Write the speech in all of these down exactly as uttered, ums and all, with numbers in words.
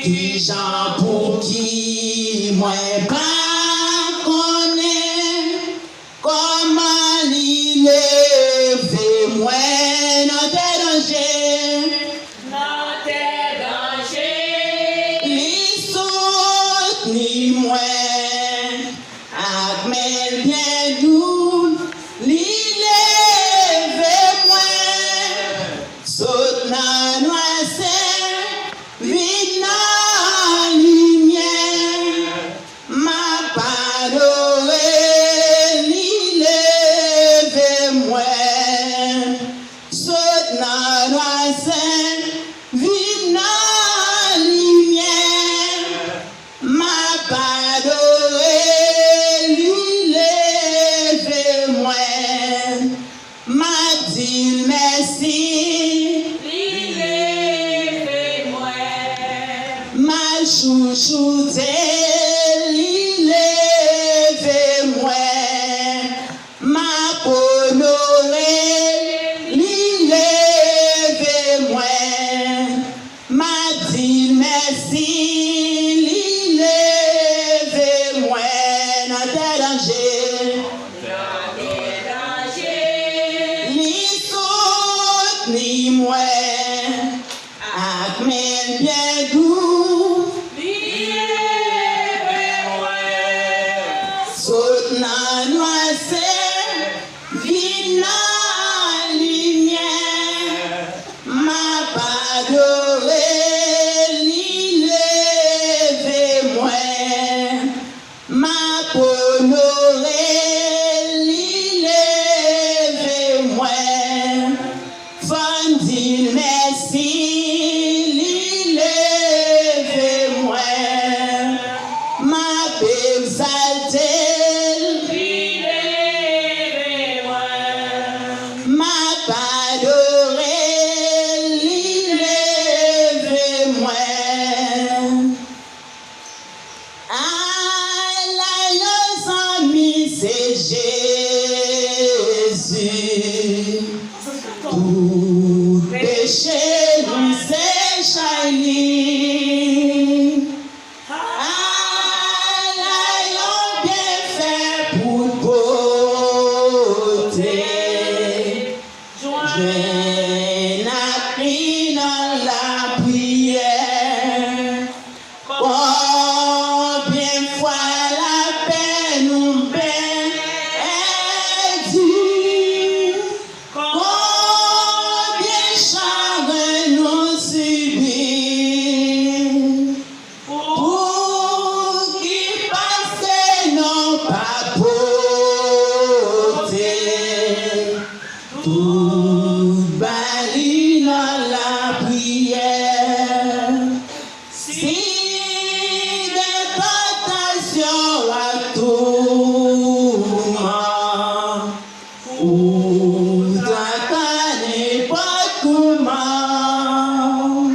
Kijan, pouki mwen pa konnen kòman li leve mwen nan tè danje? Nan tè danje. Li soutni mwen ak men l byen dou, li leve mwen sot nan nwasè, vin nan limyè. M ap adore, li leve mwen sot nan nwasè, vin nan limyè. M ap adore, li leve mwen. M ap di l mèsi, li leve mwen. M ap chouchoute l, li leve mwen. M ap onore l, li leve mwen. M ap di l mèsi, li leve mwen nan tè danje. Li soutni mwen ak men l byen dou. Li leve mwen sot nan nwasè, vin nan limyè. M ap adore, li leve mwen. M ap onore, li leve mwen. Fò n di l mèsi, li leve mwen. M ap egzalte l, li leve mwen. M ap adore l, li leve mwen. Ala yon zanmi se Jezi. Tout peche nou se chay li. Ala yon byenfè pou pote. Jwenn ak li nan lapriyè. Konbyen fwa lapèn nou pèdi? Konbyen chagren nou sibi? Pouki pase nou pa pote tout ba li nan lapriyè? Si gen tantasyon ak touman, ou traka nenpòt kouman,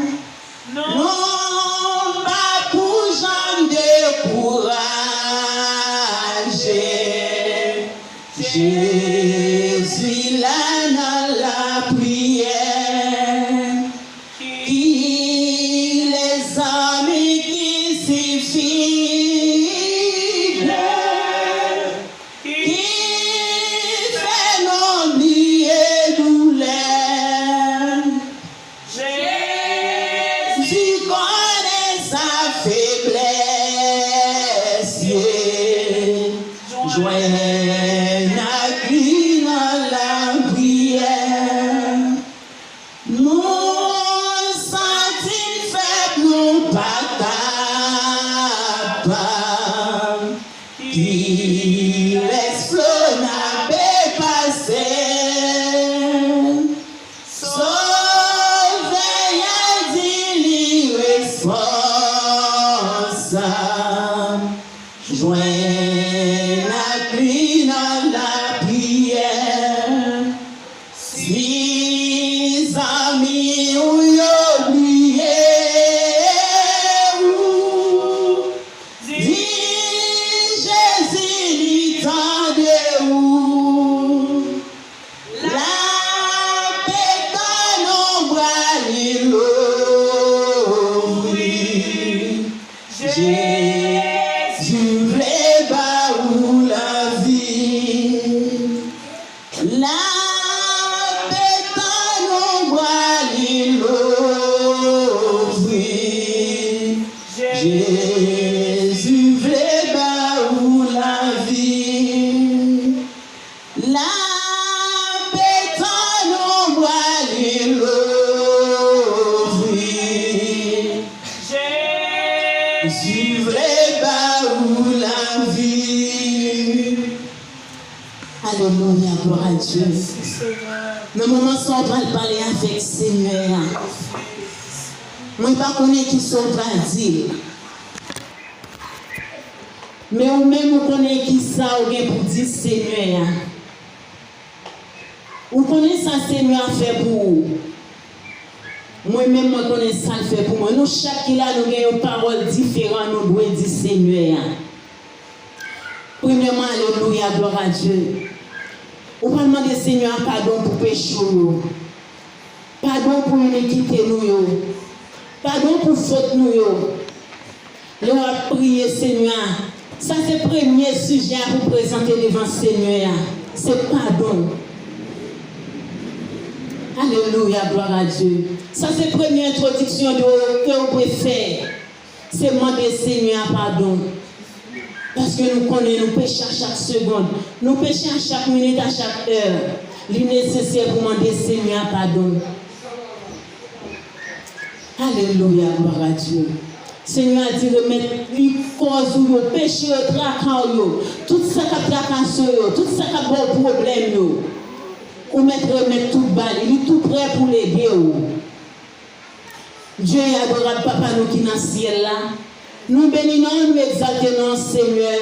nou pa pou janm dekouraje. Jezi la nan lapriyè. Ki lèzanmi ki si fidèl, ki fè nou bliye doulè. Jezi konnen sa feblès ye. Jwenn ak li nan lapriyè. Nou santi n fèb, nou pa kapab. Kilès flo n ape pase? Sovè a di li responsab. Jwenn ak li nan lapriyè. Si zanmi w yo bliye w, di Jezi li tande w. L ape tann ou, bra li louvri. Jezi vle ba ou lavi. L ap etann ou bra li louvri. Jezi vle ba ou lavi. Alelouya, glwa a Dye. Nan moman sa, w pral pale avèk Senyè a. Mwen pa konnen kisa w pral di l. Men ou menm, ou konnen kisa ou gen pou di Senyè a. Ou konnen sa Senyè a fè pou ou. Mwen menm, mwen konnen sa l fè pou mwen. Nou chak ki la, nou gen yon pawòl diferan nou dwe di Senyè a. Premyèman, alelouya, glwa a Dye. Ou pral mande Senyè a padon pou peche w yo. Padon pou inikite nou yo. Padon pou fot nou yo. Lè w ap priye Senyè a, sa se premye sijè a pou prezante devan Senyè a. Se padon. Alelouya, glwa a Dye. Sa se premye entwodiksyon de, ke w dwe fè. Se mande Senyè a padon. Paske nou konnen nou peche a chak segond. Nou peche a chak minit, a chak è. Li nesesè pou mande Senyè a padon. Alelouya, glwa a Dye. Senyè a di, remèt li kòz ou yo, peche yo, traka w yo, tout sa k ap trakase w yo, tout sa k ap ba w pwoblèm yo. Ou mèt remèt tout ba li, li tou prè pou l ede w. Dye e adorab Papa nou ki nan syèl la, nou beni non w, nou egzalte non w, Senyè.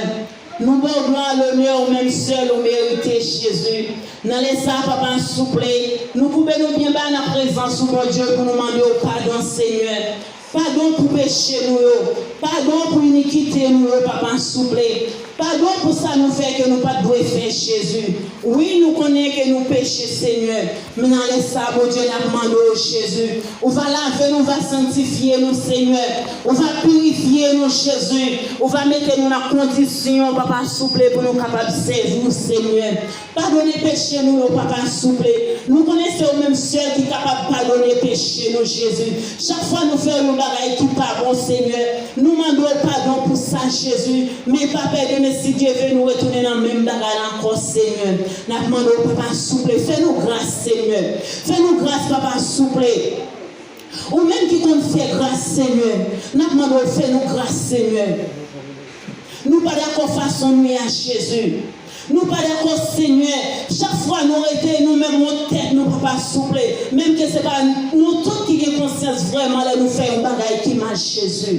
Nou ba w glwa, lonè, ou menm sèl ou merite, Jezi. Nan lè sa a, Papa, souple, nou koube nou byen ba nan prezans ou, Bondye, pou nou mande w padon, Senyè. Padon pou peche nou yo. Padon pou inikite nou yo, Papa, souple. Padon pou sa nou fè ke nou pa t dwe fè, Jezi. Wi, nou konnen ke nou peche, Senyè. Men nan lè sa a, Bondye, n ap mande w, Jezi, ou va lave nou, ou va sanktifye nou, Senyè. Ou va pirifye nou, Jezi. Ou va mete nou nan kondisyon, Papa, souple, pou nou kapab sèvi w, Senyè. Padone peche nou yo, Papa, souple. Nou konnen se ou menm sèl ki kapab padone peche nou, Jezi. Chak fwa nou fè yon bagay ki pa bon, Senyè, nou mande w padon pou sa, Jezi. Men pa pè, demen, si Dye vle, nou retounen nan menm bagay la ankò, Senyè. N ap mande w, Papa, souple, fè nou gras, Senyè. Fè nou gras, Papa, souple. Ou menm ki konn fè gras, Senyè. N ap mande w, fè nou gras, Senyè. Nou pa dakò fason nou ye a, Jezi. Nou pa dakò, Senyè. Chak fwa nou rete nou menm, wont tèt nou, Papa, souple. Menm ke se pa nou tout ki gen konsyans vrèman lè nou fè yon bagay ki mal, Jezi.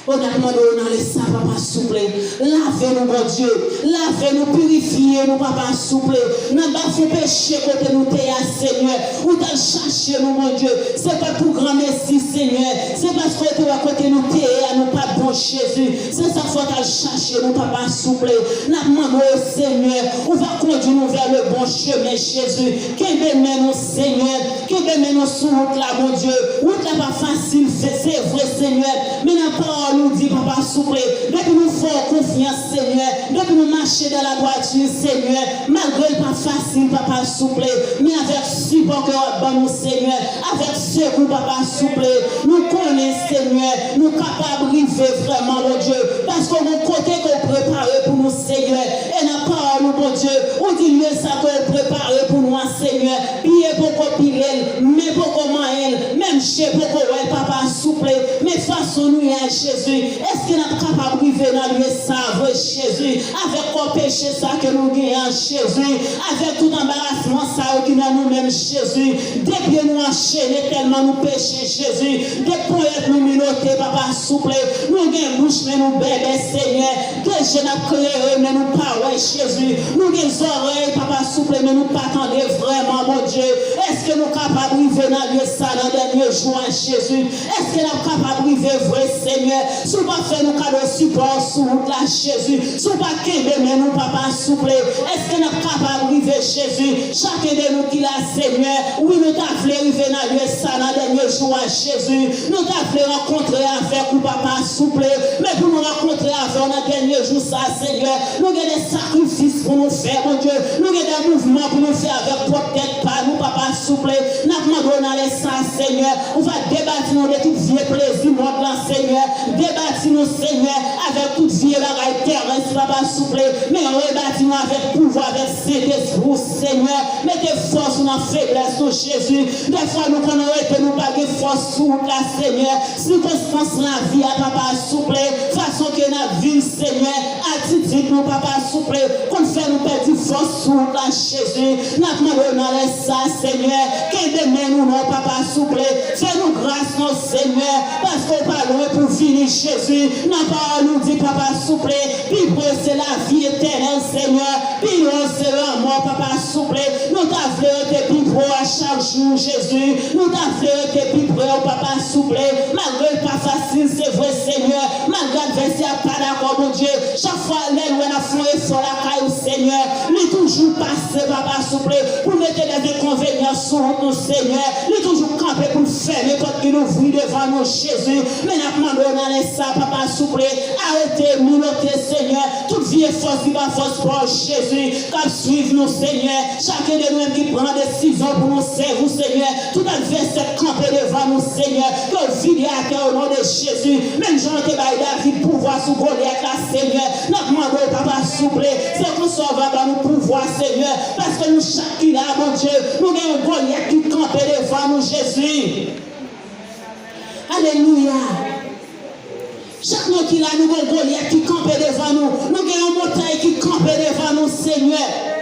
O, n ap mande w nan lè sa, Papa, souple. Lave nou, Bondye. Lave nou, pirifye nou, Papa, souple. Nan bafon peche kote nou te ye a, Senyè. Ou t al chache nou, Bondye. Se pa pou granmesi, Senyè. Se paske w te wè kote nou te ye a, nou pa t bon, Jezi. Se sa k fè w t al chache nou, Papa, souple. N ap mande w, Senyè, ou va kondui nou vers le bon chemin, Jezi. Kenbe men nou, Senyè. Kenbe men nou sou wout la, Bondye. Wout la pa fasil, se, se vre, Senyè. Men nan pawòl ou di, Papa, souple, depi nou fè w konfyans, Senyè, depi nou mache dans la droiture, Senyè, malgre l pa fasil, Papa, souple, men avèk sipò ke w ap ban nou, Senyè, avèk sekou, Papa, souple, nou konnen, Senyè, nou kapab rive vrèman, Bondye, paske w gen kote ke w prepare pou nou, Senyè. E nan pawòl ou, Bondye, ou di lye sa ke w prepare pou nou an, Senyè, pye poko pile l, men poko manyen l, menm je poko wè l, Papa, souple. Men fason nou ye a, Jezi, èske n ap kapab rive nan lye sa a vre, Jezi, avèk kò peche sa ke nou genyen an, Jezi, avèk tout anbarasman sa yo ki nan nou menm, Jezi? De pye nou anchene tèlman nou peche, Jezi. De ponyèt nou minote, Papa, souple. Nou gen bouch, men nou bèbè, Senyè. De je n ap klere, men nou pa wè, Jezi. Nou gen zòrèy, Papa, souple, men nou pa tande vrèman, Bondye. Èske nou kapab rive nan lye sa nan dènye jou a, Jezi? Èske n ap kapab rive vre, Senyè? Si w pa fè nou kado sipò w sou wout la, Jezi. Si w pa kenbe men nou, Papa, souple. Èske n ap kapab rive, Jezi? Chak de nou ki la, Senyè, wi, nou ta vle rive nan lye sa nan dènye jou a, Jezi. Nou ta vle rankontre avèk ou, Papa, souple. Men pou nou rankontre avè w nan dènye jou sa, Senyè, nou gen de sakrifis pou nou fè, Bondye. Nou gen de mouvman pou nou fè avèk pwòp tèt pa nou, Papa, souple. N ap mande w nan lè sa, Senyè, ou va debati nou de tout vye plezi mond lan, Senyè. Debati nou, Senyè, avèk tout vye bagay terès, papa, souple. Men rebati nou avèk pouvwa, avèk Sentespri w, Senyè. Mete fòs ou nan feblès nou, Jezi. Dèfwa nou konnen rete, nou pa gen fòs sou wout la, Senyè. Sikonstans lavi a, papa, souple. Fason ke n ap viv, Senyè. Atitid nou, papa, souple, konn fè nou pèdi fòs sou wout la, Jezi. N ap mande w nan lè sa, Senyè, kenbe men nou non, papa, souple. Fè nou gras non, Senyè, paske w pa lwen pou vini, Jezi. Nan pawòl ou di, papa, souple, pi pre se lavi etènèl, Senyè. Pi lwen se lanmò, papa, souple. Nou ta vle rete pi pre w a chak jou, Jezi. Nou ta vle rete pi pre w, papa, souple. Malgre l pa fasil, se vre, Senyè. Malgre advèsè a pa dakò, Bondye, chak fwa lè l wè n ap fè yon efò lakay ou, Senyè, li toujou pase, papa, souple, pou mete dè enkonvenyan sou wout nou, Senyè. Li toujou kanpe pou l fèmen pòt ki louvri devan nou, Jezi. Men n ap mande w nan lè sa, papa, souple, arete, minote, Senyè, tout vye fòs ki pa fòs pa w, Jezi, k ap swiv nou, Senyè. Chak de nou menm ki pran desizyon pou nou sèvi w, Senyè. Tout advèsè k kanpe devan nou, Senyè, ke w vide atè o non de Jezi. Menm jan w te bay David pouvwa sou Golyat la, Senyè, n ap mande w, papa, souple, se konsa w va ban nou pouvwa, Senyè, paske nou chak ki la, Bondye, nou gen yon Golyat ki kanpe devan nou, Jezi. Alelouya. Chak nou ki la, nou gen yon Golyat ki kanpe devan nou. Nou gen yon montay ki kanpe devan nou, Senyè.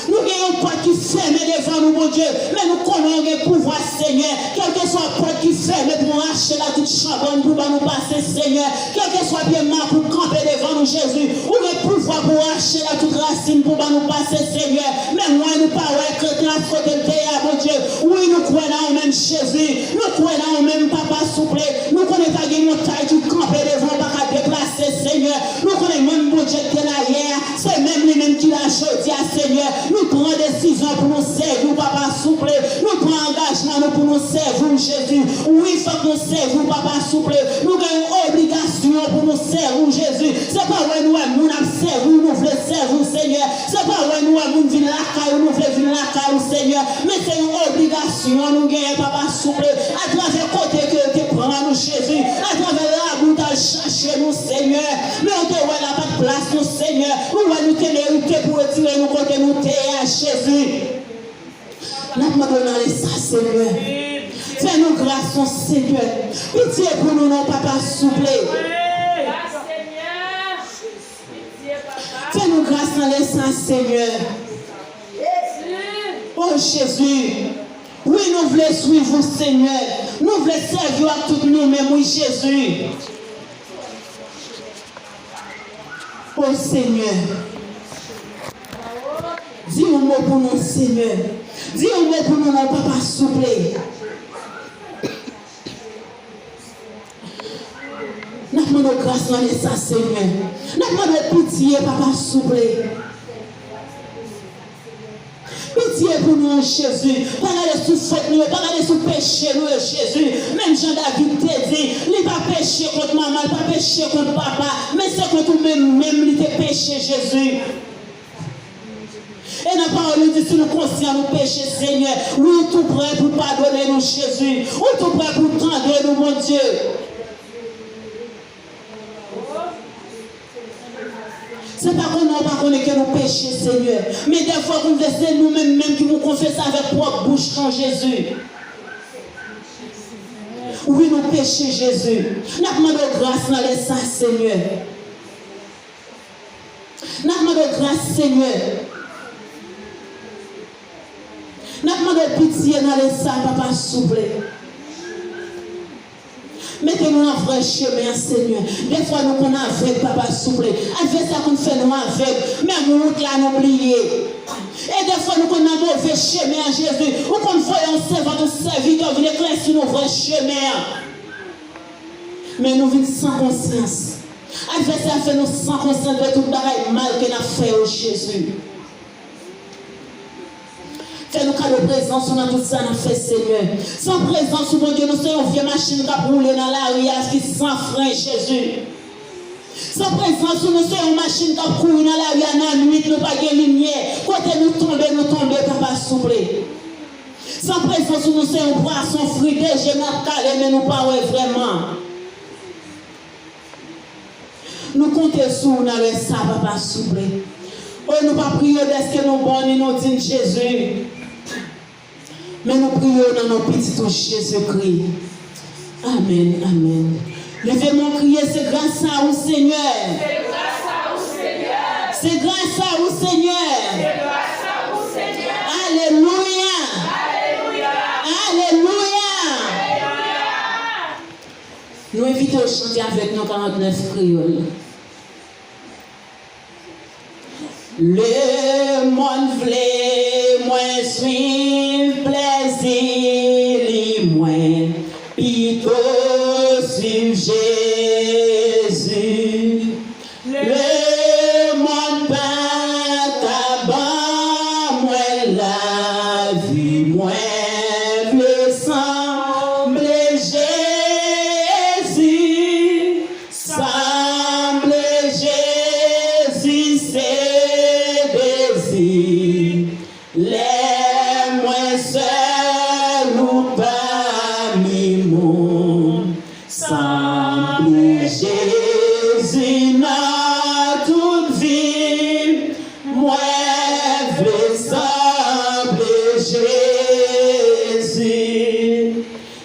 Nou gen yon pòt ki fèmen devan nou, Bondye. Men nou konnen w gen pouvwa, Senyè. Kèlkeswa pòt ki fèmen pou rache l a tout chanbòn pou ban nou pase, Senyè. Kèlkeswa pye mapou kanpe devan nou, Jezi. Ou gen pouvwa pou rache l a tout rasin pou ban nou pase, Senyè. Men mwen, nou pa wè Kretans kote l te ye a, Bondye. Wi, nou kwè nan ou menm, Jezi. Nou kwè nan ou menm, papa, souple. Nou konnen pa gen montay ki kanpe devan w pa ka deplase, Senyè. Nou konnen menm Bondye ki te la yè a, se menm li menm ki la jodi a, Senyè. Nou pran desizyon pou nou sèvi w, papa, souple. Nou pran angajman nou pou nou sèvi w, Jezi. Wi, fòk nou sèvi w, papa, souple. Nou gen yon obligasyon pou nou sèvi w, Jezi. Se pa wè nou wè moun ap sèvi w, nou vle sèvi w, Senyè. Se pa wè nou wè moun vin lakay ou, nou vle vin lakay ou, Senyè. Men se yon obligasyon nou genyen, papa, souple. Atravè kote ke yo te pran nou, Jezi. Atravè labou w t al chache nou, Senyè. Men yo te wè la pa t plas nou, Senyè. Ou wè nou te merite pou retire nou kote nou te ye a, Jezi. N ap mande w nan lè sa, Senyè. Fè nou gras non, Senyè. Pitye pou nou non, papa, souple. Fè nou gras nan lè sa, Senyè. O Jezi. Wi, nou vle swiv ou, Senyè. Nou vle sèvi w ak tout nou menm, wi, Jezi. O Senyè, di yon mo pou nou, Senyè. Di yon mo pou nou, non, papa, souple. N ap mande w gras nan lè sa, Senyè. N ap mande w pitye, papa, souple. Pitye pou nou, Jezi. Pa gade sou fòt nou yo, pa gade sou peche nou yo, Jezi. Menm jan David te di, li pa peche kont manman, li pa peche kont papa, men se kont ou menm, menm li te peche, Jezi. E nan pawòl ou di, si nou konsyan nou peche, Senyè, wi, ou tou prè pou padone nou, Jezi. Ou tou prè pou tande nou, Bondye. Se pa konnen ou pa konnen ke nou peche, Senyè. Men dèfwa, konn fè se nou menm menm ki pou konfese avèk pwòp bouch nou, Jezi. Wi, nou peche, Jezi. N ap mande w gras nan lè sa, Senyè. N ap mande w gras, Senyè. N ap mande w pitye nan lè sa, papa, souple. Mete nou nan vrè chemen an, Senyè. Dèfwa nou konn avèg, papa, souple. Advèsè a konn fè nou avèg. Menm wout la, nou bliye. E dèfwa nou konn nan move chemen an, Jezi. Ou konn voye yon sèvant, yon sèvitè vin eklèsi nou vrè chemen an. Men nou vin san konsyans. Advèsè a fè nou san konsyans de tout bagay mal ke n ap fè yo, Jezi. Fè nou kado prezans ou nan tout sa n ap fè, Senyè. San prezans ou, Bondye, nou se yon vye machin k ap woule nan lari a ki san fren, Jezi. San prezans ou, nou se yon machin k ap kouri nan lari a nan nwit, nou pa gen limyè. Kote nou tonbe, nou tonbe, papa, souple. San prezans ou, nou se yon pwason fri, de je n ap kale, men nou pa wè vrèman. Nou konte sou ou nan lè sa, papa, souple. O, nou pa priye w dèske nou bon, ni nou di n Jezi. Men nou priye w nan non pitit ou Jezikri. Amèn, amèn. Leve men w, kriye, se gras a ou, Senyè. Se gras a ou, Senyè. Se gras a ou, Senyè. Se gras a ou, Senyè. Alelouya. Alelouya. Alelouya. Alelouya. Nou envite w chante avèk nou karant nèf kreyòl. Lemonn vle mwen swiv plèzi li, mwen pito swiv Jezi. Lemonn pa ka ban mwen lavi, mwen vle sanble Jezi. Sanble Jezi se dezi. Lè mwen sèl ou pami moun. Sanble Jezi nan tout vi m. Mwen vle sanble Jezi.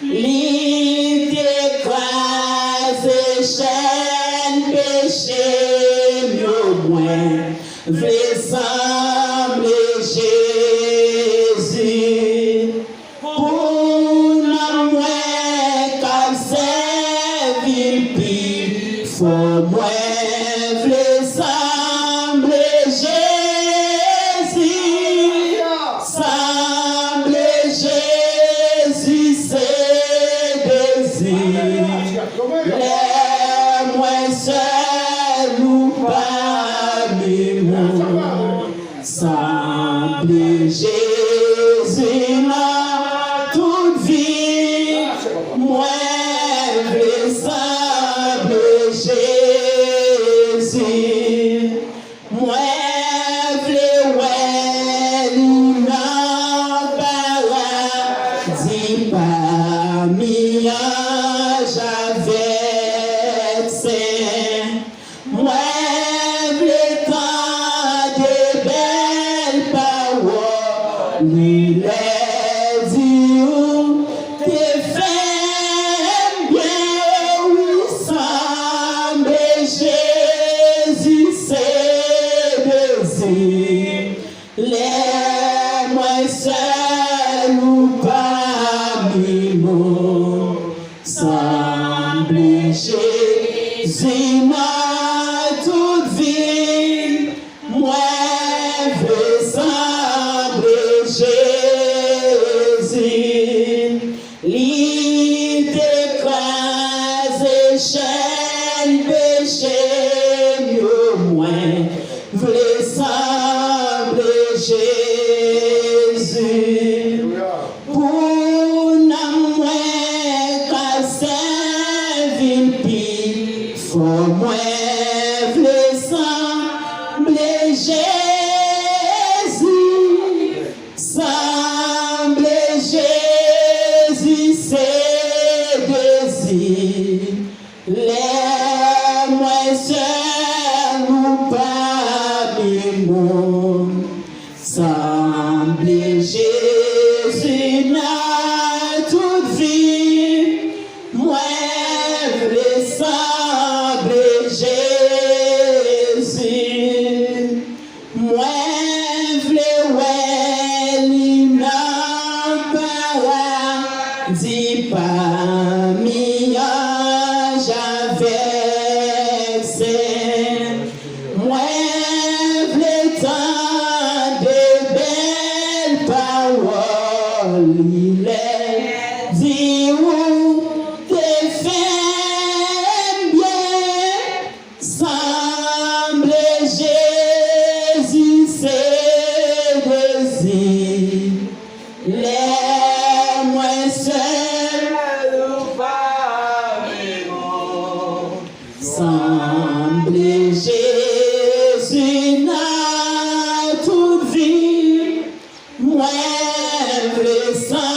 Li te kraze chèn peche m yo, mwen vle sanble Jezi. Pou nanm mwen k ap sèvi l pi fò, mwen vle sanble Jezi. Sanble Jezi se dezi. Lè mwen sèl ou pami moun. Sanble Jezi nan tout vi. Mwen vle sanble Jezi. Mwen vle wè li nan paradi pami anj avèk sen. Mwen vle tande bèl pawòl li lè di ou te fè m byen, wi, sanble Jezi se dezi. Lè mwen sèl ou pami moun, sanble Jezi nan tout vi m. Mwen vle sanble Jezi. Li te kraze chèn peche m yo, mwen vle sanble Jezi. Pou nanm mwen ka sèvi l pi fò, mwen vle sanble Jezi. Sanble Jezi se dezi. Lè mwen sèl ou pami moun. Sanble Jezi nan tout vi. Mwen vle sanble Jezi. Mwen vle wè li nan paradi pami anj avèk sen. Mwen vle tande bèl pawòl li lè di ou te fè m byen. Sanble Jezi se dezi. Lè mwen sèl ou pami moun. Sanble Jezi nan tout vi. Mwen vle sanble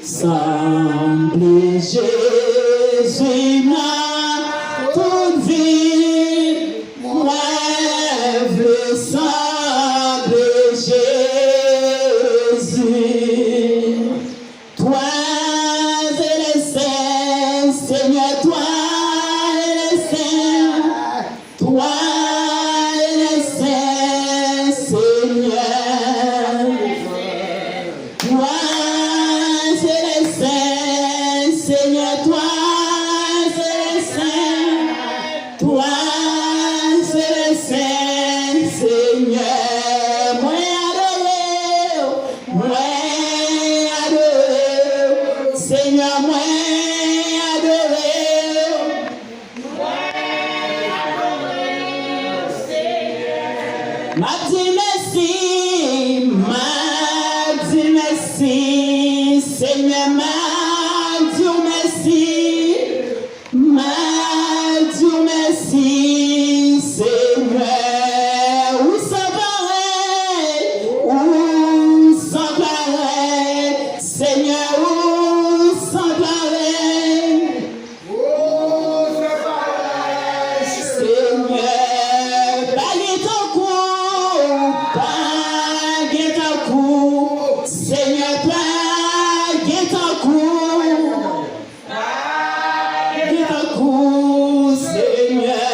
Sanble Jezi nan tout vi m, mwen vle sanble Jezi. Toi et le Saint Seigneur, toi et le Saint, toi et le Saint Seigneur. Toi et le Saint Seigneur, toi et le Saint, toi et le Saint Seigneur. Mwen adore w, mwen adore w, Senyè, mwen adore w. M ap di w mèsi, m ap di w mèsi, Senyè, m ap di w mèsi. M ap di w mèsi, Senyè, ou san parèy, ou san parèy, Senyè, ou san parèy. Senyè, pa gen tankou, pa gen tankou, Senyè, pa gen tankou. Pa gen tankou, Senyè,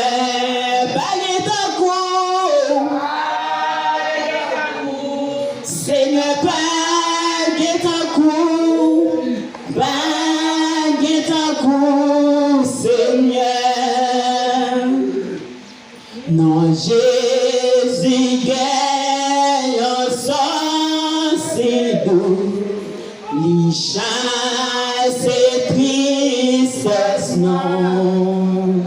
pa gen tankou. Senyè, pa gen tankou, pa gen tankou, Senyè. Non Jezi gen yon son si dou, li chase tristès non.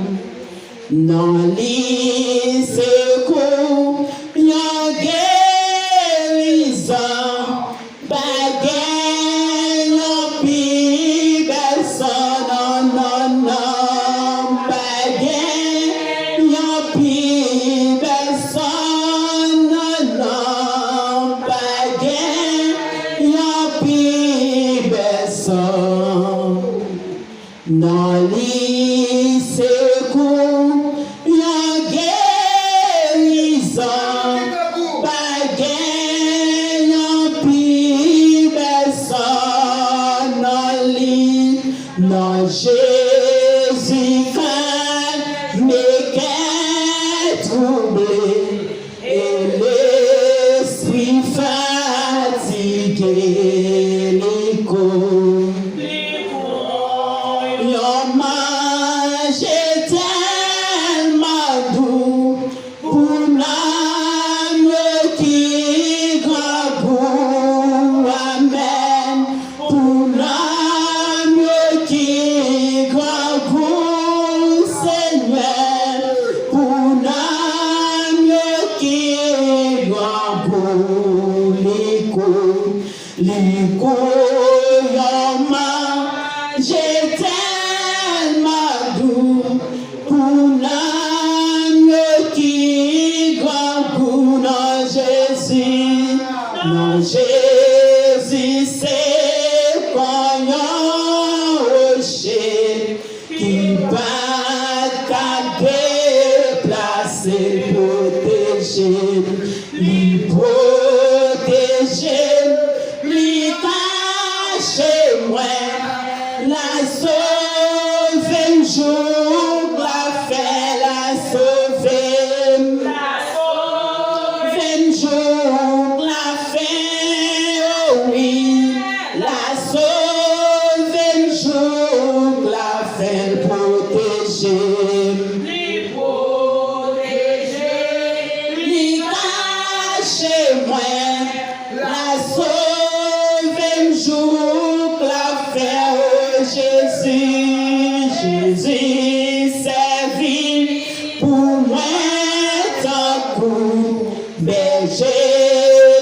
Non li se kou yon gerizon. Pa gen yon pi bèl son, non, non, non. Pa gen yon pi bèl son, non, non. Pa gen yon pi bèl son. Non li se kou yon gerizon. Pa gen yon pi bèl son, non li, non Jezi, kalme kè twouble. E lespri fatige li kou. Li kou yon manje tèlman dou pou nanm yo ki grangou. Amèn. Pou nanm yo ki grangou, Senyè, pou nanm yo ki grangou, li kou, li kou yon manje tèlman dou. Pou nanm yo ki grangou, non Jezi, non Jezi se kon yon woche ki pa t ka deplase, pwoteje m, li pwoteje m, li kache mwen. L a sove m jouk lafen, l a sove m. Sove m jouk lafen, o wi. L a sove m jouk lafen, l pwoteje m. Li pwoteje m, li kache mwen. L a sove m jouk lafen, o Jezi, Jezi sèvi pou mwen tankou bèje,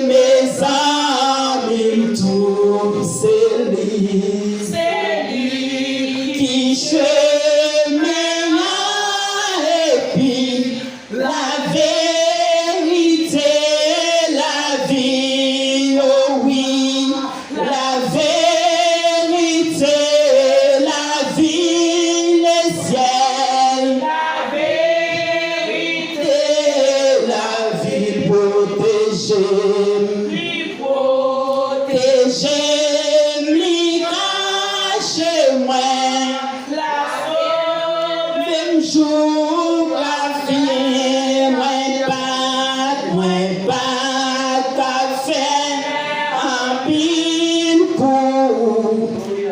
mezanmi m tou se li. Se li ki chemen an epi laverite, lavi, o wi, laverite.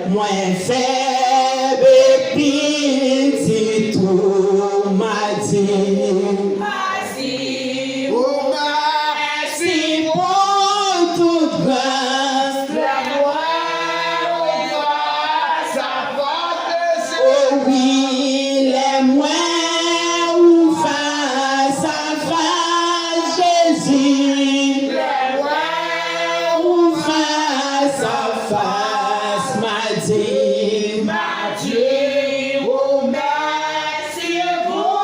Mwen fèb epi ti twoumadik. Mèsi, o mèsi pou tout gras. Lè mwen ou fas a fas, o wi, lè mwen ou fas a fas, Jezi. Lè mwen ou fas a fas, m a di, m a di ou mèsi pou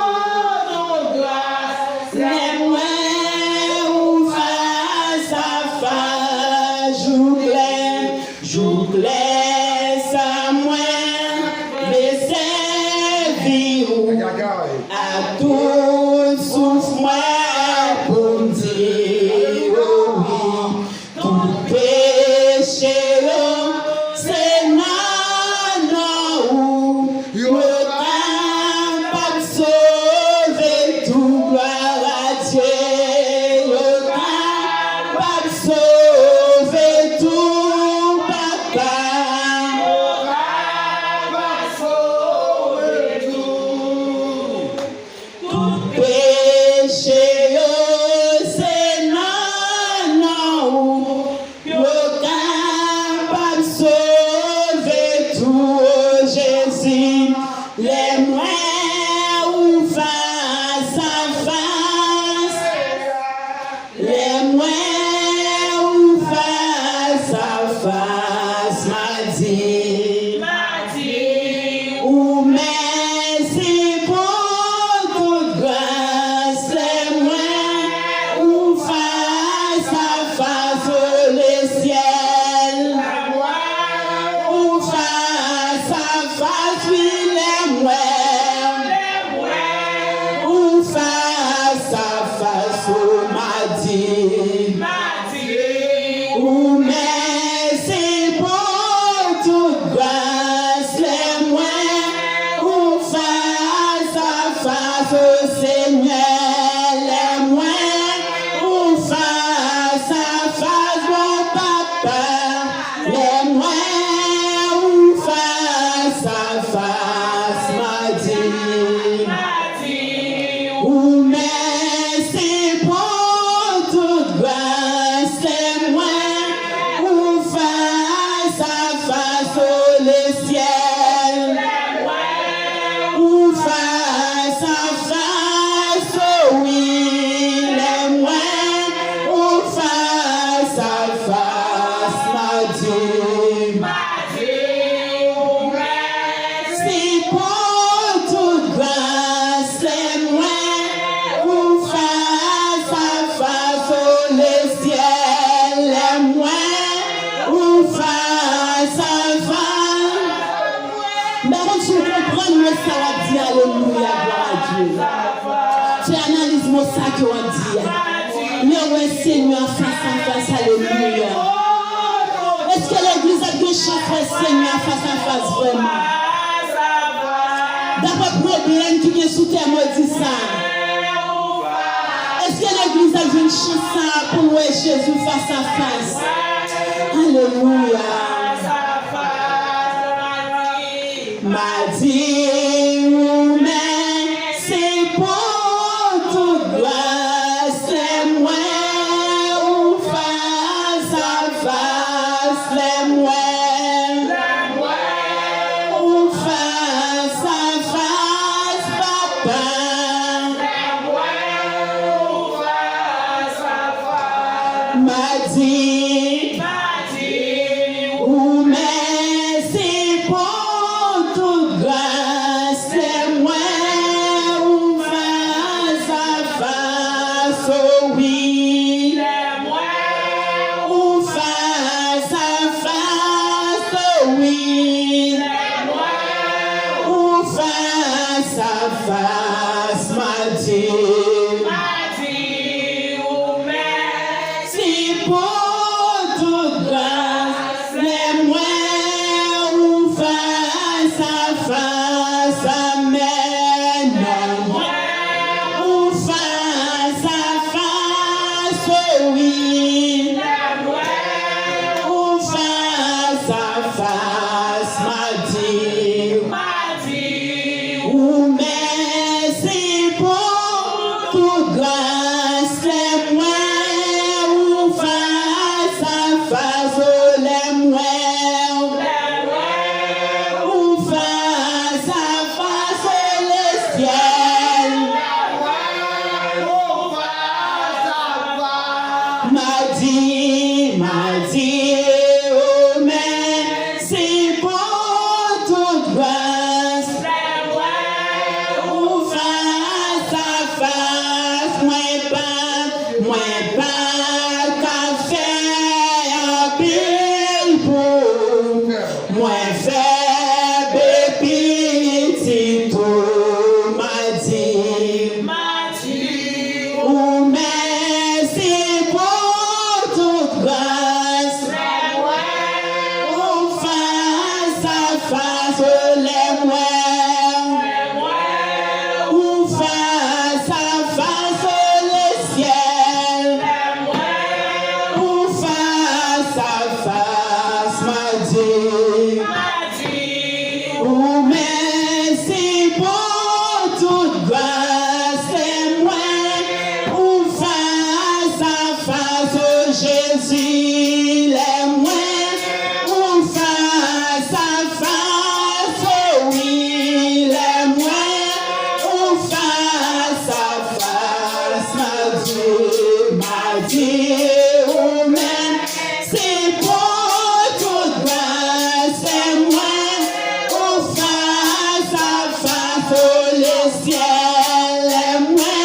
tout gras. Lè mwen ou fas a fas, jou klè, jou klè sa mwen vle sèvi ou. Ak tout souf mwen pou m di ou wi. Tout peche yo, se nan non ou yo kapab sove tou, glwa a Dye. Yo kapab sove tou, Papa. Yo kapab sove tou. Tout peche yo, se nan non ou yo kapab sove tou, o Jezi. Lè mwen ou fas a fas, lè mwen ou fas a fas, m a di, m a di ou mèsi pou tout gras. Lè mwen ou fas a fas, o lesyèl, ou fas a fas, wi, lè mwen ou fas a fas, o m a di, ou mèsi pou tout gras. Lè mwen ou fas a fas, o Senyè, lè mwen ou fas a fas, bon Papa. Lè mwen ou fas a fas, m a di ou mèsi pou tout gras. Lè mwen ou fas a fas, o lesyèl, ou fas a fas, o wi, lè mwen ou fas a fas, m a di, m a di ou mèsi pou tout gras. Lè mwen ou fas a fas, o lesyèl, lè mwen ou fas a fas. M pa konn si w konprann mwen sa w ap di, alelouya, glwa a Dye. Fè analiz mo sa ke w ap di a. Lè w wè Senyè a fas a fas, alelouya. Èske legliz ap gen chans wè Senyè a fas a fas vrèman? Daprè pwoblèm ki gen sou tè modi sa, èske legliz ap jwenn chans sa a pou l wè Jezi fas a fas? Alelouya. M a di ou mèsi pou tout gras. Lè mwen ou fas a fas, lè mwen ou fas a fas, Papa. M a di ou mèsi pou tout gras. Lè mwen ou fas a fas, o wi. Lè mwen ou fas a fas, o wi. Lè mwen ou fas a fas, m a di, m a di ou mèsi pou tout gras. Lè mwen ou fas a fas, amèn. Ou fas a fas, o wi. Ou fas a fas, Mèsi pou tout gras. Lè m wè ou fas a fas, mwen pa, mwen pa ka fè anpil pou mwen fè bebe pitit ou. M a di, m a di ou mèsi pou tout gras. Lè m wè ou fas a fas, o lè m wè ou fas a fas, o lesyèl. Lè m wè ou fas a fas, m a di, m a di ou mèsi pou tout gras. Lè m wè ou fas a fas, o Jezi. Lè m wè ou fas a fas, o wi. Lè m wè ou fas a fas, m a di, m a di ou mèsi pou tout gras. Lè m wè ou fas a fas, o lesyèl. Lè m wè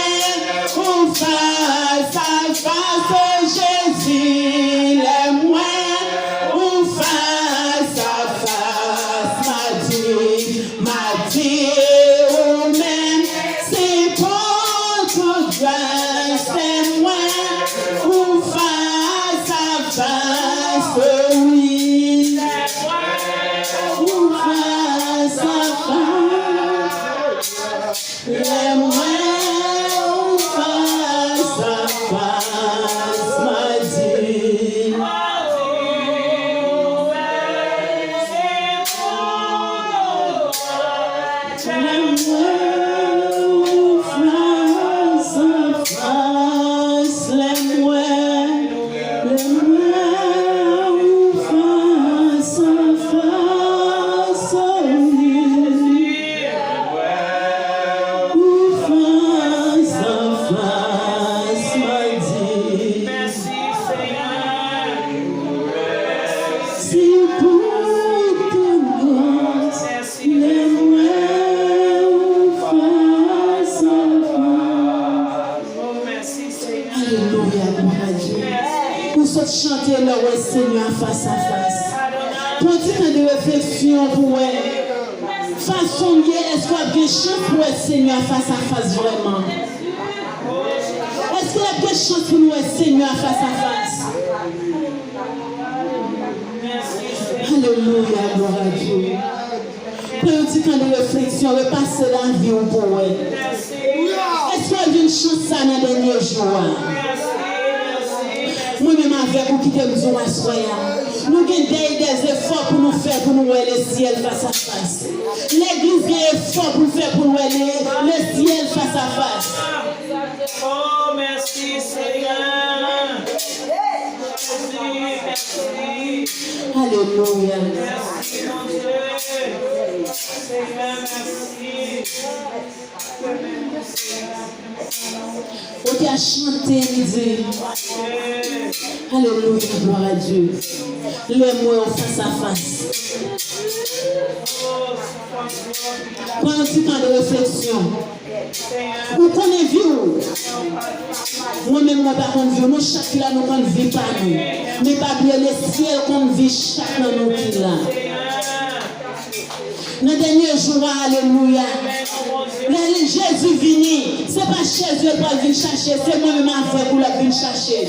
ou fas a fas, o Jezi. Lè m wè ou fas a fas, m a di, m a di ou mèsi pou tout gras. Lè m wè ou fas a fas, o wi. Ou fas a fas. Lè m wè ou fas a fas, m a di. Lè m wè ou fas a fas, lè m wè, lè m wè ou fas a fas, o wi. Ou fas a fas, m a di. Mèsi, Senyè. Si pou tout gras, lè m wè ou fas a fas. Oh, mèsi, Senyè. Alelouya, glwa a Dye. Ou sot chante lè w wè Senyè a fas a fas. Pran ti tan de refleksyon pou wè fason w ye, èske w ap gen chans pou wè Senyè a fas a fas vrèman? Èske n ap gen chans pou nou wè Senyè a fas a fas? Alelouya, glwa a Dye. Pran yon ti tan de refleksyon, repase lavi w pou wè. Èske w jwenn chans sa nan dènye jou a? Mwen menm avèk ou, kite m di w aswè a, nou gen dèy dèzefò pou nou fè pou nou wè lesyèl fas a fas. Legliz gen efò pou l fè pou l wè le, lesyèl fas a fas. Oh, mèsi, Senyè. Mèsi, mèsi. Alelouya. Mèsi, Bondye. Senyè, mèsi. Ou te a chante, li di, alelouya, glwa a Dye. Lè m wè w fas a fas. Pran yon ti tan de refleksyon. Ou konnen vi w. Mwen menm, mwen pa konn vi w. Nou chak ki la, nou konn vi pa nou. Men pa bliye, lesyèl konn vi chak nan nou ki la. Nan dènye jou a, alelouya. Lè Jezi vini, se pa Jezi l pral vin chache, se mwen menm avèk ou l ap vin chache.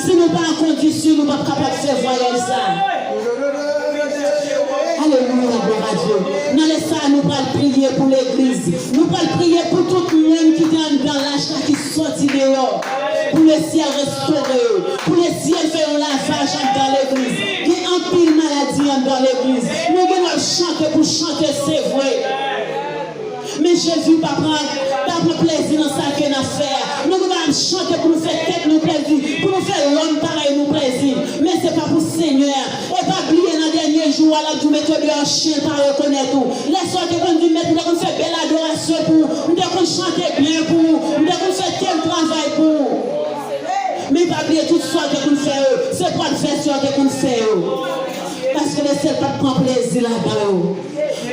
Si nou pa an kondisyon, nou p ap kapab fè vwayaj sa. Alelouya, glwa a Dye. Nan lè sa a, nou pral priye pou legliz. Nou pral priye pou tout moun ki te anndan lach la, ki sòti deyò. Pou lesyèl restore yo. Pou lesyèl fè yon lavaj anndan legliz. Gen anpil maladi anndan legliz. Nou gen dwa chante pou chante, se vre. Men Jezi pa pran, pa pran plezi nan sa ke n ap fè a. Nou gen dwa ap chante pou nou fè tèt nou plezi, pou nou fè lòm parèy nou plezi. Men se pa pou Senyè a. E pa bliye nan dènye jou a, l ap di w mete w deyò, chen pa rekonèt ou. Lè sa w te konn di, mèt, m te konn fè bèl adorasyon pou ou, m te konn chante byen pou ou, m te konn fè tèl travay pou ou. Men pa bliye tout sa w te konn fè yo, se pou advèsè w te konn fè yo. Selestyal pa t pran plezi ladan yo.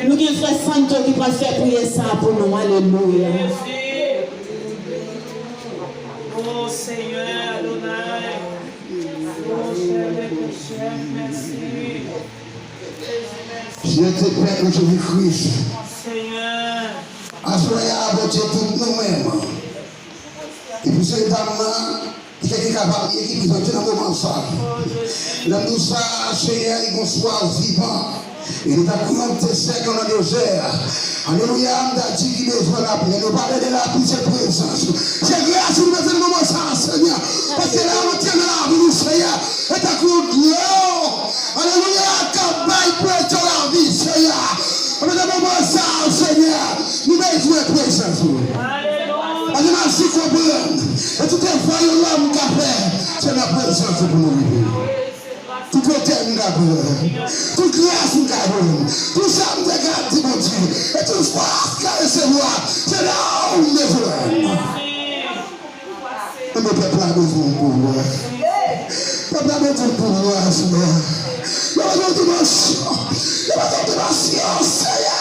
Nou gen frè Santo ki pral fè priyè sa a pou nou. Alelouya. O Senyè Adonay, o Chèf dè chèf, mèsi. Jezi, mèsi. Jezi, Pè nou Jezi Kris. Senyè. Aswè a, Bondye, tout nou menm. Epi se dam nan, ki te ki kapab, e ki prezante nan moman sa. Lè m di w sa, Senyè, li gon swa vivan. E li t ap kouyon te sèk nan dezè a. Alelouya, m ta di ki bezwen lapli. Nou pale de lapli, se prezans. Se gras ou bezwen nan moman sa, Senyè. Paske lè w antre nan lavi nou, Senyè, e tankou yon dlo. Alelouya, k ap bay plento lavi, Senyè. Ann nan moman sa, Senyè, nou bezwen prezans ou. Paske n ap si konprann. E tout efò yon lòm ka fè, se nan prezans ou pou nou rive. Tout otè m ka pran, tout gras m ka jwenn, tout sa m te ka di Bondye, e tout fòs m ka resevwa, se nan ou m bezwen. Ebyen, pèp la bezwen yon pouvwa. Pèp la bezwen yon pouvwa, Senyè. Yo bezwen yon dimansyon. Yo bezwen yon dimansyon, Senyè.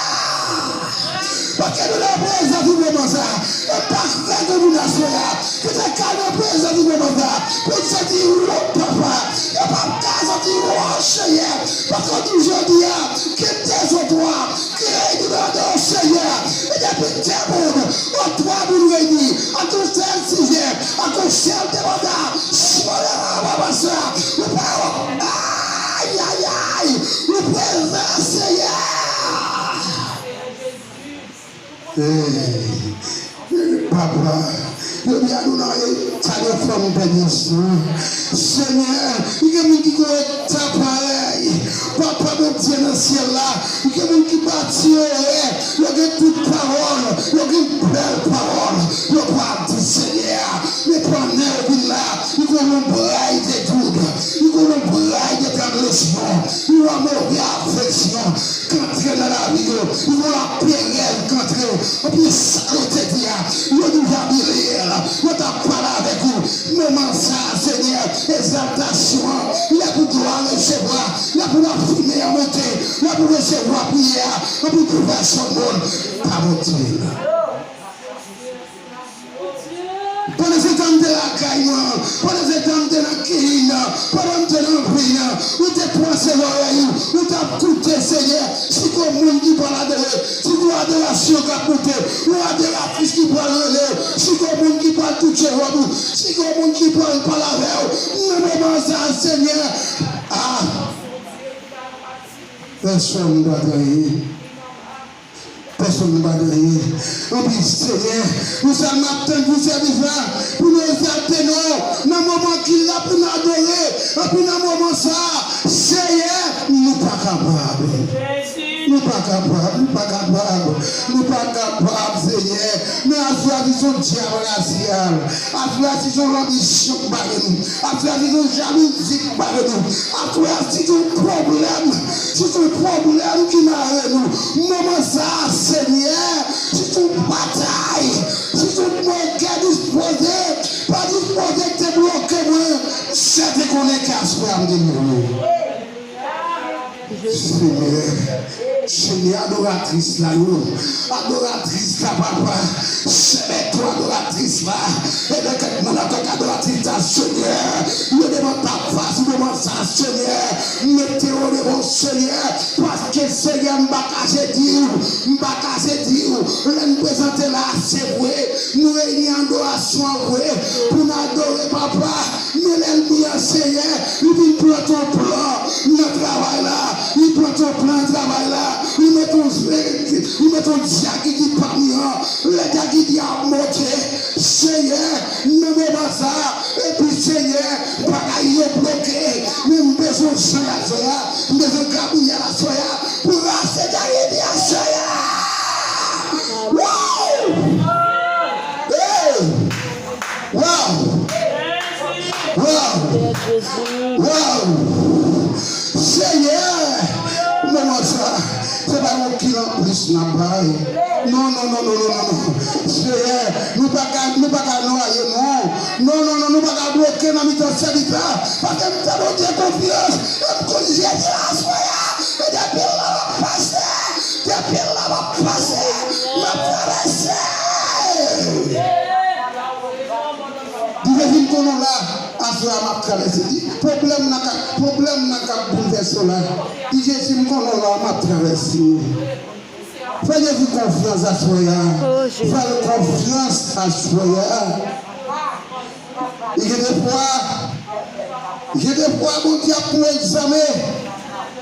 Paske nou nan prezans ou moman sa. E pa fè de nou nan Senyè. Ki te ka nan prezans ou moman sa. Pou santi wont, papa. Yo p ap ka santi wont, Senyè. Paske w di jodi a, ki dezòd ou a, ki reyini nan non w, Senyè. E depi de moun, ou twa moun reyini, ak yon sèl sijè, ak yon sèl demanda, si w leve anba pastè, ou pa wè, ayayay, ou prezans, Senyè. Hey, papa, yo di Adonaï, sa gen fòm pèdi san. Senyè, li gen moun ki kouri ta parèy. Papa Bondye nan syèl la, li gen moun ki bati orè, yo gen tout pawòl, yo gen bèl pawòl, yo pral di Senyè, men pandan yo vin la, li gen yon lonbray de dout, li gen yon lonbray de tranblesman, li gen yon move afeksyon. K antre nan lavi yo. Yon laperèz k antre. Anpi sa yo te di a, yo deja bliye l. Yo t ap pale avèk ou. Moman sa a, Senyè, egzaltasyon an, lè pou glwa resevwa, lè pou lafimen an monte, lè pou resevwa priyè a, anpi pou pèsonn moun pa monte. Pandan se tan m te lakay mwen, pandan se tan m te nan keyi nan, pandan m te nan vin nan, ou te pwase lòrèy ou, ou t ap koute, Senyè, si gon moun ki pral adore, si gon adorasyon k ap monte, yon adoratris ki pral rele, si gon moun ki pral touche wòb ou, si gon moun ki pral pale avè w, nan moman sa a, Senyè, a, pèsonn pa t anyen. Pèsonn pa t anyen. Anpi, Senyè, nou sèlman ap tann pou sèvis la, pou nou egzalte non w nan moman ki la pou n adore. Anpi nan moman sa a, Senyè, nou pa kapab. Nou pa kapab, nou pa kapab, nou pa kapab, Senyè. Men aswè a, si se yon dyab rasyal, aswè a, si se yon lanbisyon k bare nou, aswè a, si se yon jalouzi k bare nou, aswè a, si se yon pwoblèm, si se yon pwoblèm ki mare nou, moman sa a, Senyè, si se yon batay, si se yon kè dispoze, pa dispoze k te bloke mwen, m sèten konnen ke aswè a m delivre. Senyè, Senyè, adoratris la yo, adoratris la, papa, sèmèt adoratris la, e nan kèk moun antanke adoratris la, Senyè, yo devan ta fas moman sa, Senyè, mete yo devan w, Senyè, paske, Senyè, m pa kache di w, m pa kache di w, lè n prezante la, se vre, nou reyini an adorasyon an vre, pou n adore, papa, men lènmi an, Senyè, li vin plante yon plan nan travay la. Li plante yon plan nan travay la. Li mete yon, li mete yon dyakiti pami an. Lè dyakiti a ap monte, Senyè, nan moman sa a, epi, Senyè, bagay yo bloke. Men m bezwen jan y ap fè a. M bezwen Gabriyèl aswè a. Pou rase dyakiti a, Senyè. Wouw! Hey! Waw! Waw! Waw! Senyè! Moman sa, se pa yon kil anplis n ap bay. Non, non, non. Senyè, nou pa ka, nou pa ka nwaye, non. Non, non, non, nou pa ka bloke nan mitan sèvis la. Paske m fè Bondye konfyans. E m konn Jezi la aswè a. M ap travèse. Di, pwoblèm nan k ap, pwoblèm nan k ap boulvèse w la. Di, Jezi, m konnen w la, m ap travèse. Fè Jezi konfyans aswè a. Fè l konfyans aswè a. Li gen de fwa, gen de fwa Bondye ap pran egzamen.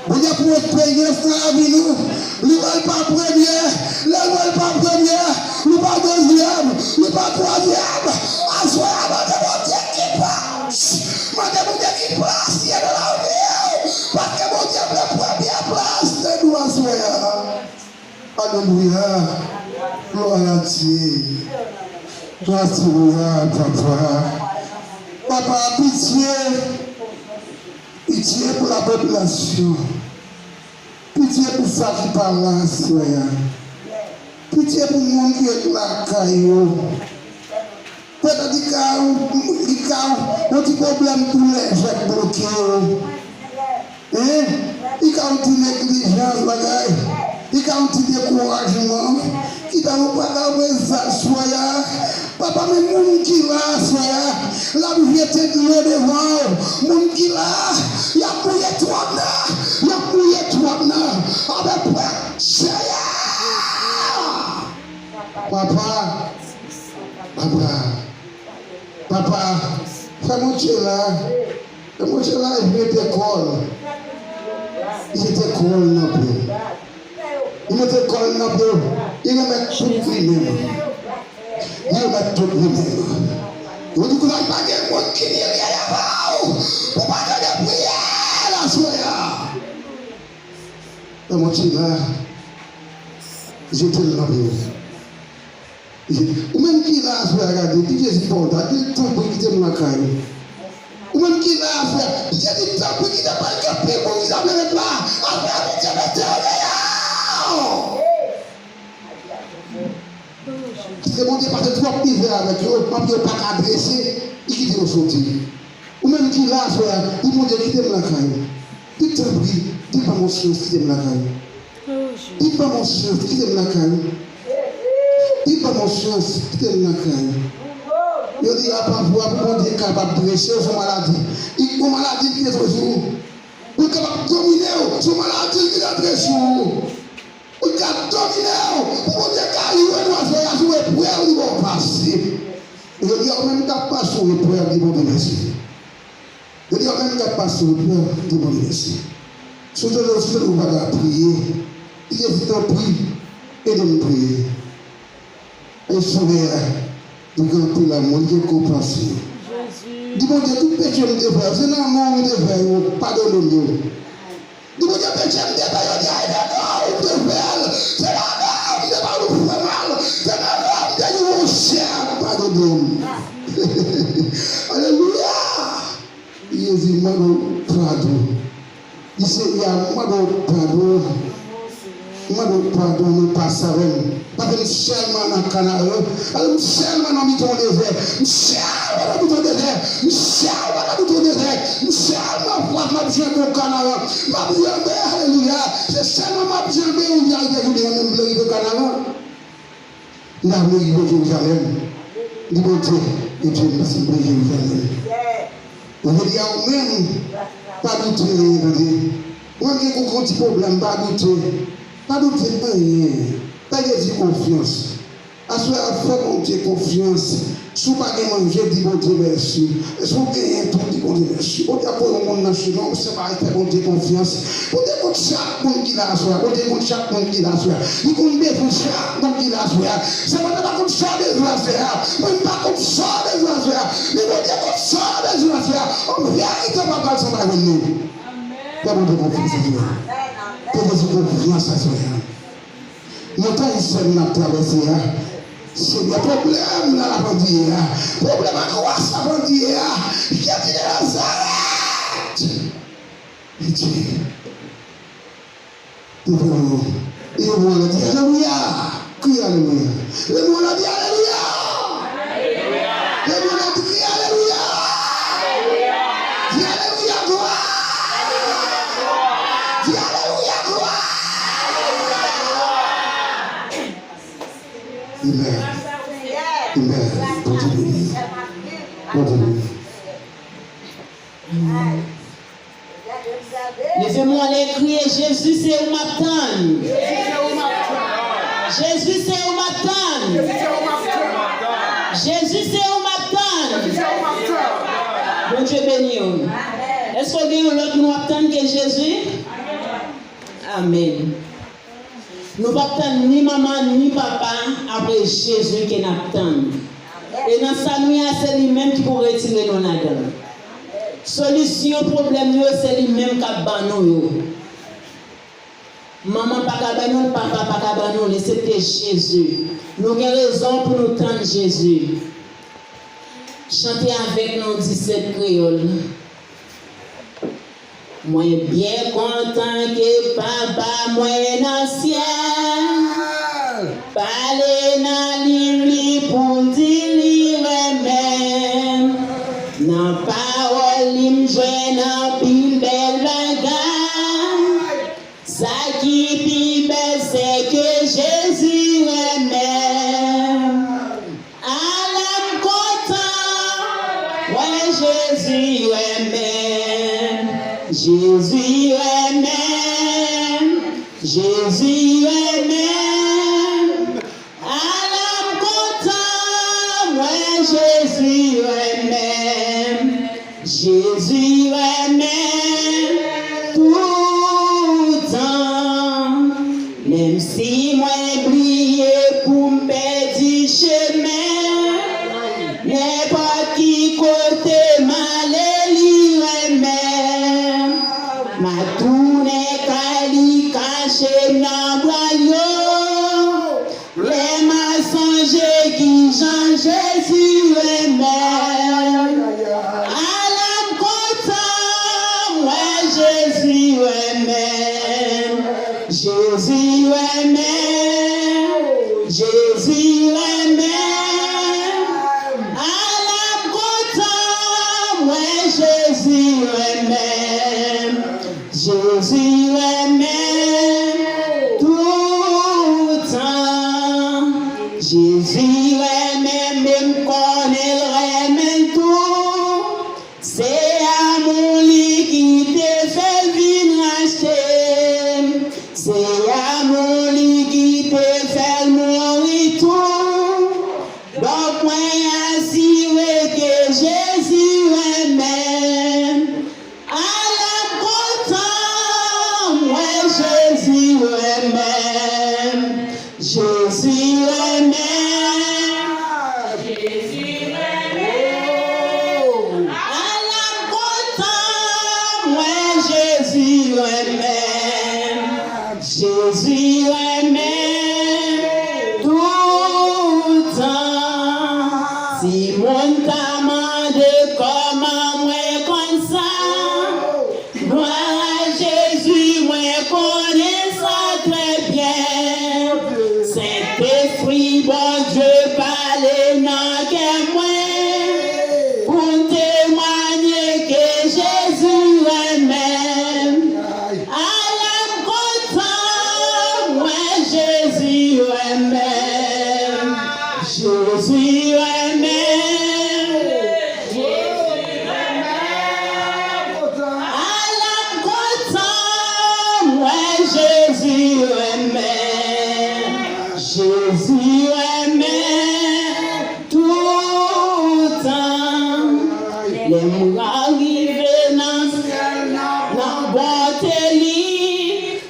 Bondye ap pran eksperyans nan lavi nou. Li wè l pa premye. Lè l wè l pa premye, li pa dezyèm, li pa twazyèm. Aswè a, mande Bondye ki plas. Mande Bondye ki plas li ye nan lavi w. Paske Bondye vle premye plas nan nou aswè a. Alelouya. Glwa a Dye. Glwa a Dye, papa. Papa, pitye. Pitye pou lapopilasyon. Pitye pou sa ki pa la aswè a. Pitye pou moun ki ret lakay yo. Petèt li ka, li ka, yon ti pwoblèm tou lèjè k bloke yo. Hein? Li ka yon ti neglijans bagay. Li ka yon ti dekourajman. Kite nou pa ka prezans aswè a. Papa, men moun ki la aswè a, l ap jete dlo devan w. Moun ki la, y ap mouye twòn nan. Y ap mouye twòn nan. Avèk pwèp Seyè a. Papa, papa, papa, fè Bondye la, fè Bondye la, li mete kò l, li mete kò l nan pye w. Li mete kò l nan pye w, li remèt tout li menm. Li remèt tout li menm. Yo di konsa, pa gen moun ki ni rye devan w pou pa tande priyè l aswè a. Fè Bondye la, jete l nan pye w. Ou menm ki la aswè a, gade, di Jezi pa w ta, di l tanpri kite m lakay ou. Ou menm ki la aswè a, di Jezi tanpri kite m lakay ou, pi bon ki sa vle ret la. Aswè a, Bondye mete w deyò. Paske Bondye pase twòp mizè avèk yo, m ap di yo pa ka drese, li kite yo soti. Ou menm ki la aswè a, di Bondye kite m lakay ou. Di tanpri, di ban m yon chans kite m lakay ou. Di ban m yon chans kite m lakay ou. Di ban m yon chans kite m lakay ou. Yo di a pafwa pou Bondye kapab drese w sou maladi. Li gon maladi l kite sou ou. Pou l kapab domine w sou maladi l kite antre sou ou. Ou ka domine w pou Bondye ka jwenn w aswè a sou eprèv li ba w pase. Jodi a, ou menm k ap pase yon eprèv, di Bondye mèsi. Jodi a, ou menm k ap pase yon eprèv, di Bondye mèsi. Si w te, si w te, ou pa ka priye, di Jezi tanpri, ede m priye. E Sovè a, li gen anpil amou, li gen konpasyon. Di Bondye, tout peche m te fè yo, se nan non w m te fè yo, padone m yo. Di Bondye, peche m te fè yo, di a, se nan non w m te fè l, se nan non w m te ba nou fè mal, se nan non w m te di monchè, padone m. Alelouya! Jezi, m mande w padon. Di Senyè a, m mande w padon. M mande w padon, men pase avè m. Paske m sèlman nan Kanaran. Paske m sèlman nan mitan dezè. M sèlman nan mitan dezè. M sèlman nan mitan dezè. M sèlman fwa m ap janbe yon Kanaran. M ap janbe, alelouya. Se sèlman m ap janbe yon rivyè Jiden an, men m vle rive Kanaran. M ta vle rive Jerizalèm. Di Bondye, Bondye, mèsi pou Jerizalèm. Jodi a, ou menm, pa doute anyen, tande. Ou menm ki gen yon ti pwoblèm, pa doute. Pa doute anyen. Fè Jezi konfyans. Aswè a, fè Bondye konfyans. Si w pa gen manje, di Bondye mèsi. E si w genyen tou, di Bondye mèsi. Bondye ap voye yon moun nan chemen w, se pa fè Bondye konfyans. Bondye konn chak moun ki la aswè a. Bondye konn chak moun ki la aswè a. Li konn bezwen chak moun ki la aswè a. Se Bondye pa konn sa w bezwen aswè a. Mwen m pa konn sa w bezwen aswè a. Men Bondye konn sa w bezwen aswè a. An verite, w pa pral san pa jwenn li. Fè Bondye konfyans aswè a. Fè Jezi konfyans aswè a. Montagne sèn n ap travèse a. Senyè, pwoblèm nan lapandye a. Pwoblèm ankwach lapandye a. Jezi de Nazarèt. Pitye. Devan nou. E yo mwen di alelouya. Kriye alelouya. Le mwen di alelouya. Le mwen di kriye alelouya. Di alelouya glwa. Di alelouya glwa. Amen. Amen. Bondye beni. Bondye beni. Anlè, kriye, Jezi, se ou m ap tann. Jezi, se ou m ap tann. Jezi, se ou m ap tann. Bondye beni w. Èske w gen yon lòt moun w ap tann ke Jezi? Amèn. Nou p ap tann ni manman, ni papa, apre Jezi ke n ap tann. E nan sa nou ye a, se li menm ki pou retire nou ladan l. Solisyon pwoblèm yo, se li menm k ap ban nou yo. Manman pa ka ban nou l, papa pa ka ban nou l, eksepte Jezi. Nou gen rezon pou nou tann Jezi. Chante avèk nou disèt kreyòl. Mwen byen kontan ke Papa mwen nan syèl pale nan liv li pou di li renmen m. Nan pawòl li m jwenn anpil bèl bagay. Sa ki pi bèl, se ke Jezi renmen m. Ala m kontan, wè Jezi renmen m. Jezi renmen m. Jezi renmen m. Ala m kontan, mwen Jezi renmen m. Jezi renmen m toutan. Menm si mwen bliye pou m pèdi chemen, nenpòt ki kote m ale, li renmen m. M a tounen kay li, kache m nan bra l yo. Lè m a sonje kijan Jezi renmen m, ala m kontan, m wè Jezi renmen m. Jezi renmen m, Jezi renmen m, ala m kontan, m wè Jezi renmen m. Jezi renmen m toutan. Jezi renmen m, e m konnen l renmen m tou. Se amou li ki te fè l vin rachte m. Se amou li ki te fè l mouri tou. Donk, mwen asire ke Jezi renmen m. Ala m kontan, m wè Jezi renmen m. Jezi renmen m. Jezi renmen m. Ala m kontan, m wè Jezi renmen m. Jezi renmen m toutan. Si moun ta mande kòman mwen konn sa, glwa a Jezi, mwen konnen sa trè byen. Sentespri Bondye pale nan kè mwen pou m temwanye ke Jezi renmen m. Ala m kontan, m wè Jezi renmen m. Jezi renmen m. Ala m kontan, m wè Jezi renmen m. Jezi renmen m toutan. Lè m arive nan syèl nan bonte li,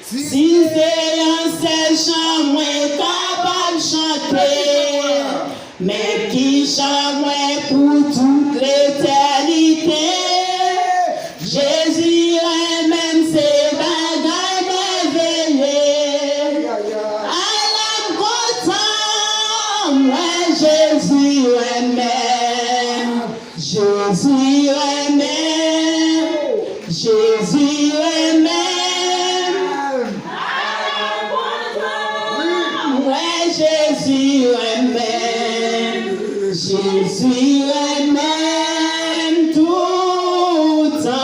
si se yon sèl chan mwen kapab chante, men ki chan mwen pou tout letènite? Jezi renmen m, se bagay mèveye. Ala m kontan, m wè Jezi renmen m. Jezi renmen m, Jezi renmen m. M wè Jezi renmen m, Jezi renmen m toutan.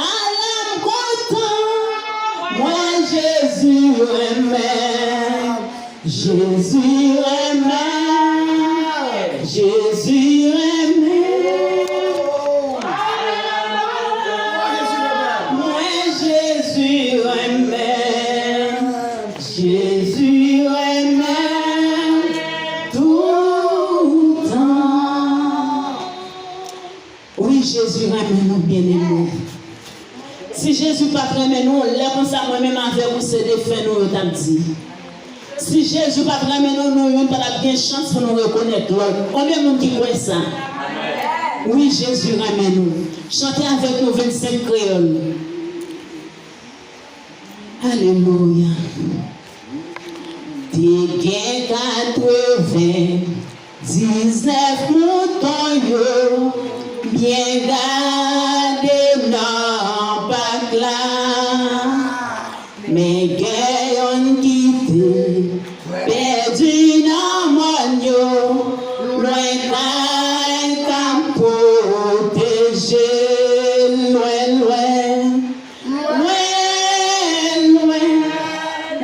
Ala m kontan, m wè Jezi renmen m. Jezi renmen, Jezi renmen. Mwen renmen, Jezi renmen toutan. Wi, Jezi renmen nou, byeneme. Si Jezi pa t renmen nou, lè konsa mwen menm avèk ou se defen nou yo t ap di. Si Jezi pa t renmen nou, nou youn pa t ap gen chans pou nou rekonèt lòt. Konbyen moun ki kwè sa? Wi, Jezi renmen nou. Chante avèk nou vennsenk kreyòl. Alelouya. Te gen katrevendiznèf mouton yo byen gade nan pak la. Men gen yonn ki te pèdi nan mòn yo, lwen kay k ap pwoteje l, lwen, lwen, lwen, lwen,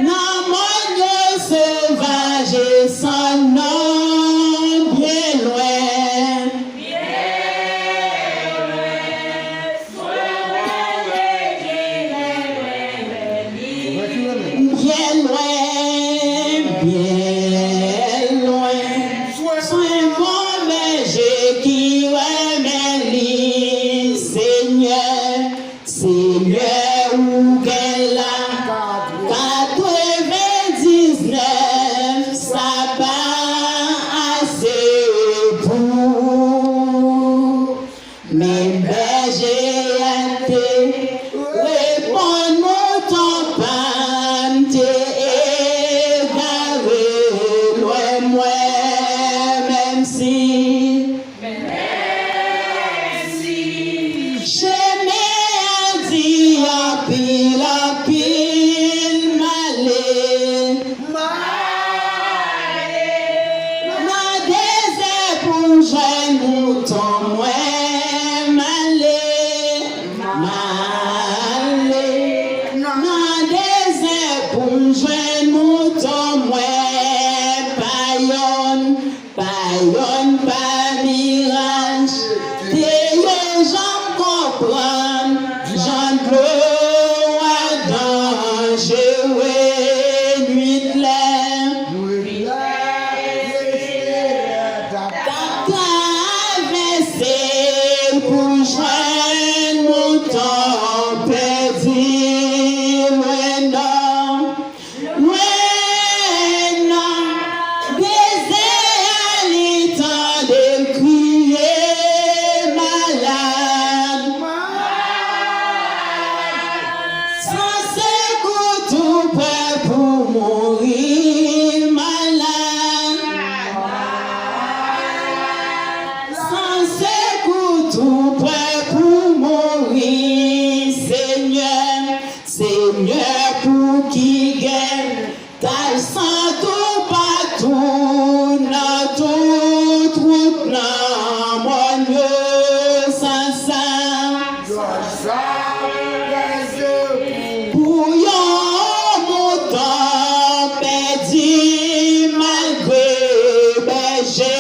nan mòn yo sovaj e san non, byen lwen. Byen lwen, byen lwen, swen bon bèje ki renmen li, Senyè, Senyè, ou gen la katrevendiznèf, sa pa ase pou Men bèje a te reponn, mouton pa m te egare lwen mwen, menm si, menm si chemen an di anpil, anpil m ale. M ale nan dezè pou m jwenn mouton mwen. M ale, m ale nan dezè pou m jwenn mouton mwen. Pa yonn, pa yonn, pa miraj, te yo janm konprann jan dlo a danjere. Nwit lè t ap travèse l pou jwenn mouton pèdi lwen nan, lwen nan dezè a, li tande l kriye malad. San sekou tou prè pou mouri, malad. San sekou tou prè pou mouri, Senyè, Senyè, pou ki gen Tach san toupatou nan tout wout nan mòn yo, san sa. Pou yon mouton pèdi malgre bèje,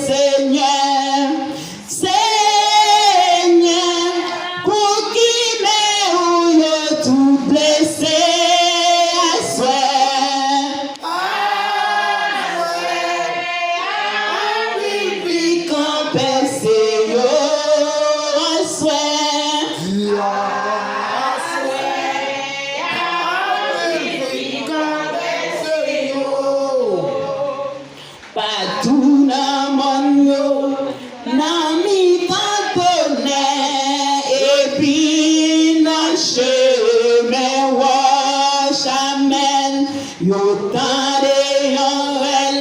Senyè. Senyè, pou ki men ou yo tout blese aswè? Aswè, anpil pikan pèse yo aswè. Di aswè, anpil pikan pèse yo. Patou nan mòn yo, nan mitan tonè, epi nan chemen wòch, amèn. Yo tande yon rèl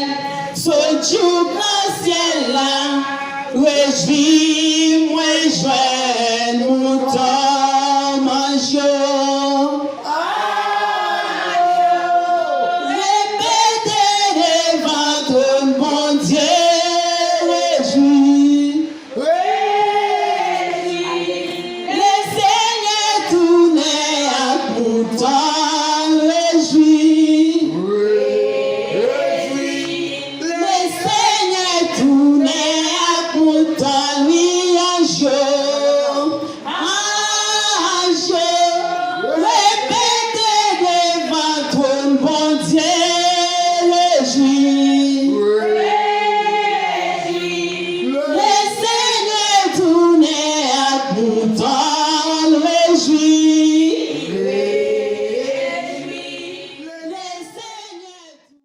sot jouk nan syèl la, rejwi mwen jwenn mouton manj yo. Repete devan twòn Bondye, rejwi, rejwi. Lesenyè tounen ak mouton, rejwi, rejwi. Lesenyè tounen ak mouton, wi. Bondye